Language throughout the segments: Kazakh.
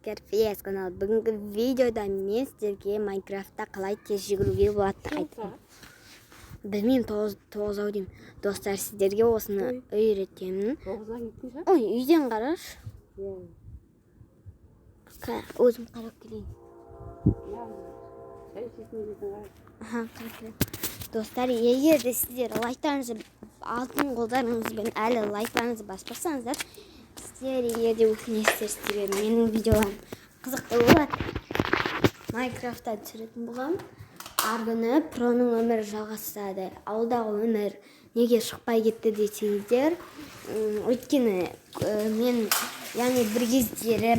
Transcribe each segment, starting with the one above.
Керфес каналы. Бүгінгі видеода мен сіздерге Майнкрафтта қалай тез жүгіруге болатынын айттым. Білмеймін, 9 ау деймін. Достар, сіздерге осыны үйретемін. 9-дан кеткен шығар. Ой, үйден қарашы. Иә. Өзім қарап келейін. Иә. Шай ішесің дедің ғой. Аха, қарап келейін. Достар, егер де сіздер лайктарыңызды алтын қолдарыңызбен әлі лайктарыңызды баспасаңыздар, сіздер егер де өкінесіздер, сіздерге менің видеоларым қызықты болады. Майнкрафтта түсіретін болғанмын. Ар күні проның өмірі жалғасады. Ауылдағы өмір неге шықпай кетті десеңіздер, өйткені мен, яғни бір кездері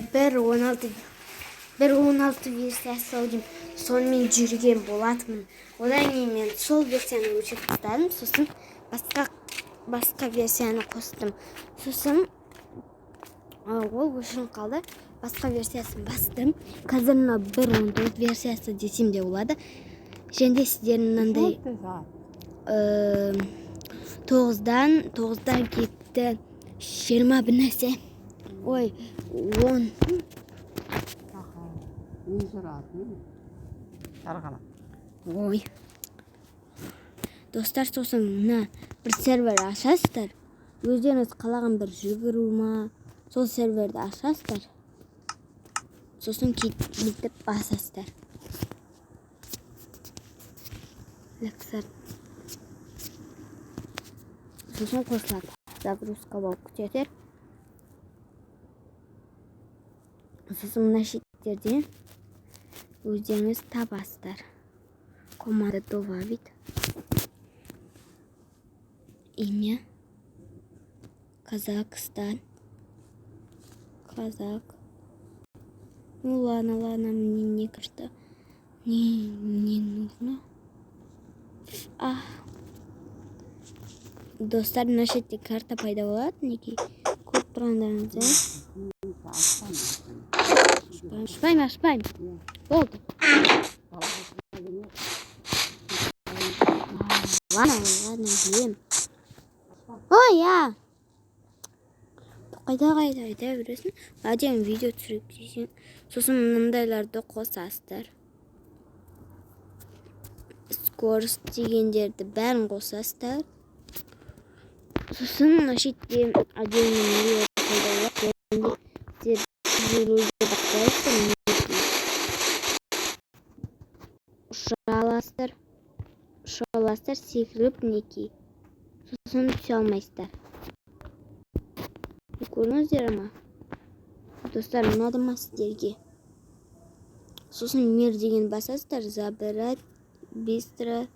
1.16 версиясы ау деймін, сонымен жүрген болатынмын. Одан кейін мен сол версияны өшіріп тастадым, сосын басқа версияны қостым. Сосын ол өшіріліп қалды. Басқа версиясын бастым. Қазір мына 1.14 версиясы десем де болады. Және де сіздер мынандай, Неше сағат? 9-дан кетті 20 бір нәрсе. Ой, 10. Аха. Не жүратын? Сарғалап. Ой. Достар, сосын мына бір сервер ашасыздар. Өздеріңіз қалаған бір жүгіру ма, сол серверді ашасыздар. Сосын бүйтіп басасыздар. Лексар. Сосын қосылады. Загрузка болып күтетер. Сосын мына шеттерден өздеріңіз табасыздар. Команда добавить. Имя. Казахстан. Казах. Ну ладно, ладно, мне не кажется. Не нужно. А. Достар, мына шетте карта пайда болады, мінекей. Көріп тұрғандарыңыздай. Ашпаймын, ашпаймын. Болды. Ладно, ладно, білемін. Ой, я. Қайда қайда айта бересің. Әдемі видео түсіріп десең. Сосын мынандайларды қосасыздар. Скорость дегендерді бәрін қосасыздар. Сосын мына шетте әдемі нелер пайда болады. Және де сіздер жүгіруге бастайсыздар. Мінекей. Ұша аласыздар. Ұша аласыздар, секіріп мінекей. Сосын түсе алмайсыздар. Көрдіңіздер ма? Достар, ұнады ма сіздерге? Сосын мир деген басасыздар, забирать быстро,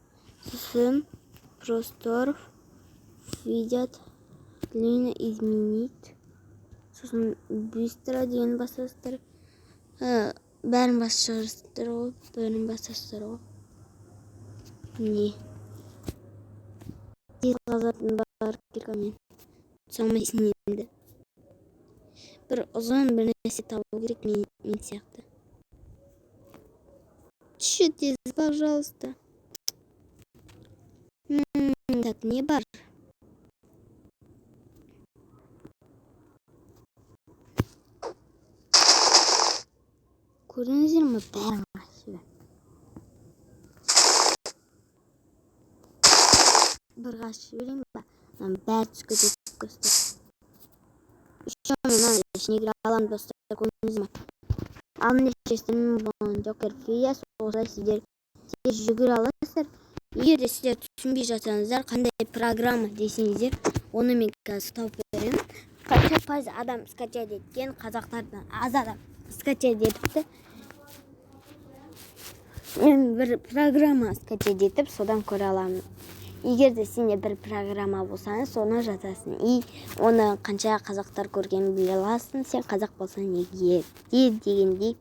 сосын простор, видят, длину изменить, сосын быстро деген басасыздар. Бәрін басасыздар ғой, бәрін басасыздар ғой. Не? Тез қазатын бар киркамен. Түсе алмайсың енді. Бір ұзын бір нәрсе табу керек мен сияқты. Түші тез, пожалуйста. Так, не бар? Көрдіңіздер ме? Бәрін қашып. Бір қашып жіберейін ба? Мынаның бәрі түсіп кетеді, достар. Еще мен мынаның ішіне кіре аламын, достар, көрдіңіздер ме? Ал міне шешім болған Джокер Фиас, осылай сіздер тез жүгіре аласыздар. Егер де сіздер түсінбей жатсаңыздар, қандай программа десеңіздер, оны мен қазір тауып беремін. Қанша пайыз адам скачать еткен, қазақтардан аз адам скачать етіпті. Мен бір программа скачать етіп, содан көре аламын. Егер де сенде бір программа болсаң, соны жазасың. И оны қанша қазақтар көргенін біле аласың. Сен қазақ болсаң егер де дегендей.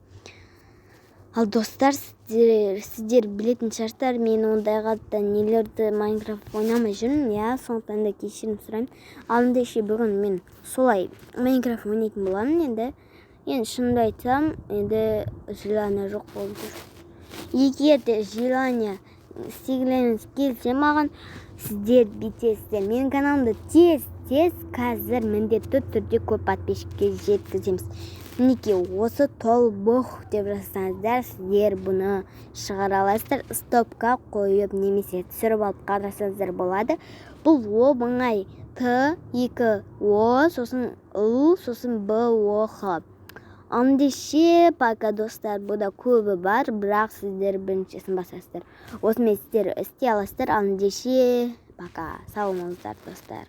Ал достар, сіздер білетін шығарсыздар, мен ондайға да нелерді Майнкрафт ойнамай жүрмін, иә, сондықтан да кешірім сұраймын. Ал ендеше бүгін мен солай Майнкрафт ойнайтын боламын енді. Енді шынымды айтсам, енді желание жоқ болып жүр. Егер де желание істегілеріңіз келсе маған, сіздер бүйтесіздер. Менің каналымды тез-тез қазір міндетті түрде көп подписчикке жеткіземіз. Мінекей, осы Толбох деп жазсаңыздар, сіздер бұны шығара аласыздар. Стопқа қойып немесе түсіріп алып қарасаңыздар болады. Бұл оп оңай: Т, екі О, сосын Л, сосын Б, О, Х. Ендеше, пока, достар. Бұда көбі бар, бірақ сіздер біріншісін басасыздар. Осымен сіздер істей аласыздар. Ендеше, пока, сау болыңыздар, достар.